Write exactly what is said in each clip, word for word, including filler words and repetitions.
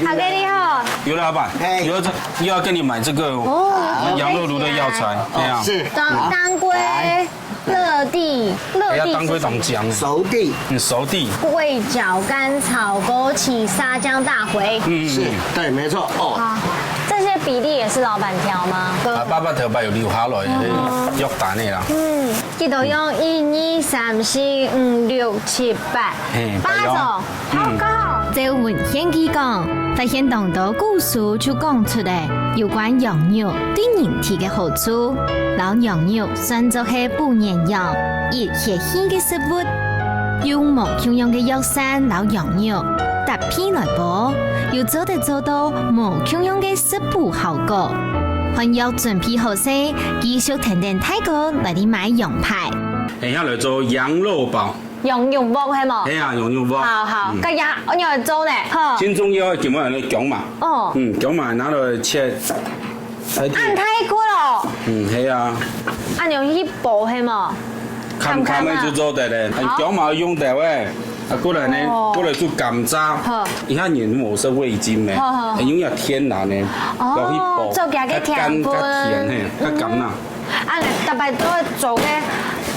好，给你吼。刘老板，嘿。又要这，又要跟你买这个哦，我们羊肉炉的药材，哎呀。是。当，当归、来。落地，落地是什么？哎呀，当归当姜。熟地。嗯，熟地。桂角、甘草、枸杞、沙姜、大茴。嗯，嗯，是，嗯。对，没错，哦。啊，这些比例也是老板挑吗？啊，爸爸头擺有留下來，嗯。約旦个啦。嗯，记得用一、二、三、四、五、六、七、八，嘿，八種。八種。 好，嗯。夠。照文獻記講，發現當多古書就講出了有關羊肉對人體个好處，摎羊肉算作係補元陽、益血氣个食物。用無共樣个藥膳摎羊肉搭配來煲，又做得做到無共樣个食補效果。漢藥準備好勢，繼續跈等大哥來去買羊排。等一下來做羊肉煲。 羊肉鑊係無？係啊，羊肉鑊。好，好，嗯。該也，𠊎愛做呢，吼。先中藥，今晡日來薑嫲。哦。嗯，薑嫲拿來切。哎，對。恁大骨哦。嗯，係啊。恁樣去煲係無？砍砍个就做得咧，砍砍啊。好。薑嫲用得喂。啊，過來呢，哦。過來做甘蔗。好。你看你無食味精咩？好，好，好。用一下天然个，哦，落去煲，做佢个甜分。較甘，較甜，嘿，較甘啦。嗯。 啊，逐擺都做个，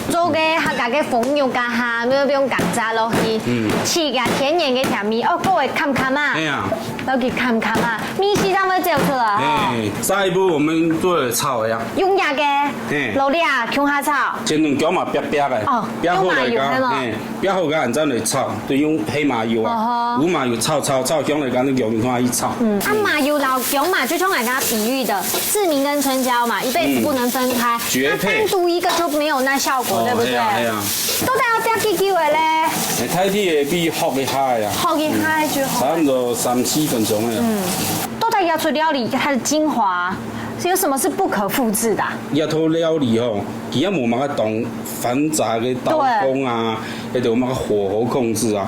做个客家个封肉啊哈，要用甘蔗落去，嗯。試个天然个甜味，哦，各位看看啊，哎呀。落去看看啊，味緒正會走出來吼。哎，下一步我們做炒呀。用這个，嘿。蘿蔔啊，共下炒。先用薑嫲煏煏个，哦，煏好來講，用麻油係無？嘿， 煏好个，恁樣來炒，就用黑麻油啊，哦吼。烏麻油炒炒炒香來，跟那个油你看去炒。嗯，啊，麻油摎薑嫲，就像𠊎剛剛比喻的，志明跟春嬌嘛，一輩子不能分開，嗯，絕配。那單獨一個就沒有那效果，哦，對不對？係啊，係啊。到底愛煏幾久个咧？哎，大體會比熝一下个啊。熝一下就好。嗯，差不多三四分鐘个啊。嗯，到底這出料理它的精華是有什麼是不可複製的啊？這道料理吼，佢也無麼个當繁雜个刀工啊， 還有麼个火候控制啊，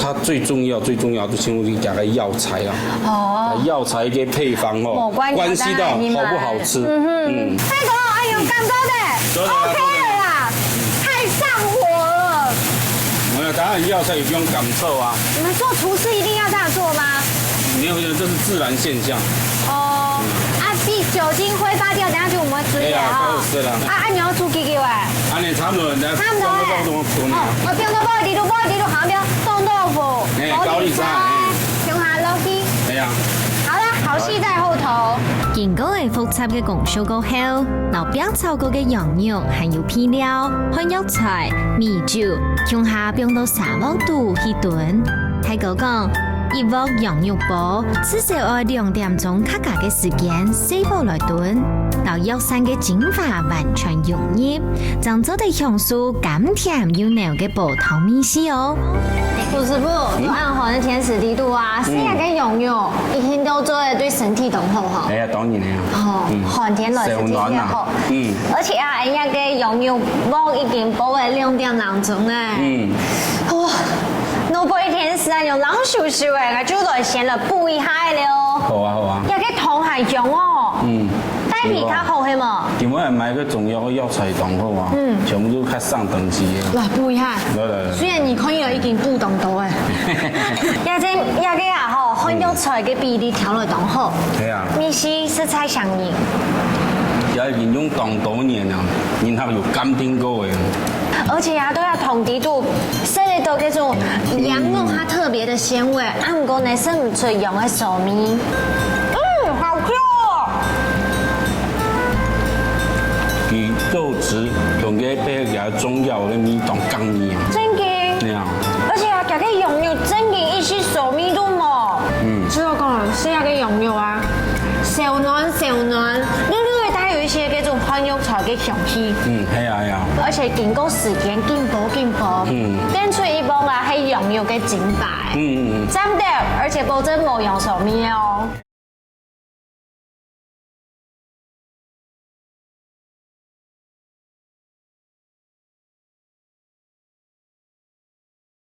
它最重要、最重要就全部是加个藥材啊。哦。藥材个配方哦，無關係，關係到好不好吃。當然你嘛。嗯哼。嗯。太多，哎呦，感覺的，對啊，OK了啦，太上火了。沒有，當然藥材也不用趕湊啊。你們做廚師一定要這樣做嗎？沒有，沒有，這是自然現象。哦，啊，被酒精揮發掉，等下就毋會出現哦。哎呀，不好吃了。啊，啊，你愛煮幾久啊？啊，你差不多，差不多哎。放到放到放到哦，我放到放到，你都放到放到，好，不要動豆腐，哎，高麗菜，哎。放下落去。哎呀。好了，好戲在後頭。經過了複雜个工序過後，摎煏炒過个羊肉還有配料、漢藥材、米酒，共下放到砂鑊肚去燉。大哥講， 一鑊羊肉煲，至少愛兩點鐘較加个時間，細火來燉，摎藥膳个精華完全融入，正做得享受甘甜又濃个煲湯味緒哦。杜師傅，嗯。做恁好个天時地度啊，嗯。食這个羊肉，一定都做得對身體當好吼。哎呀，當然了呀。哦，嗯。寒天來食這个好。燒暖啊。嗯。而且啊，人家个羊肉鑊已經煲了兩點零鐘哎。嗯。哇， 腦背一天時啊，有冷咻咻个，𠊎就來先來補一下了哦。好啊，好啊。這个湯還香哦。嗯。帶皮較好，係無？今晡日買个中藥个藥材當好啊，嗯。全部都較上等級个。來補一下。來，來，來。雖然你看起來已經補當多哎，這个，這个啊吼，漢藥材个比例調了當好。對啊。味緒實在上癮。也已經用當多年了，人還有鑑定過个。 而且啊，都要同底肚，食得到這種羊肉它特別的鮮味，啊，毋過呢，食毋出羊个臊味。嗯，好Q哦。佢肉質同个配合个中藥个味道更一樣。真的。對啊。而且啊，這个羊肉真的一息臊味都無。嗯。所以我講啊，食這个羊肉啊，燒暖燒暖，略略帶有一些這種漢藥材个香氣。嗯，係啊，係啊。 而且經過時間緊煲緊煲，嗯。變出一鑊啊，係羊肉个精華。嗯，嗯，嗯。讚的，而且保證無羊臊味哦。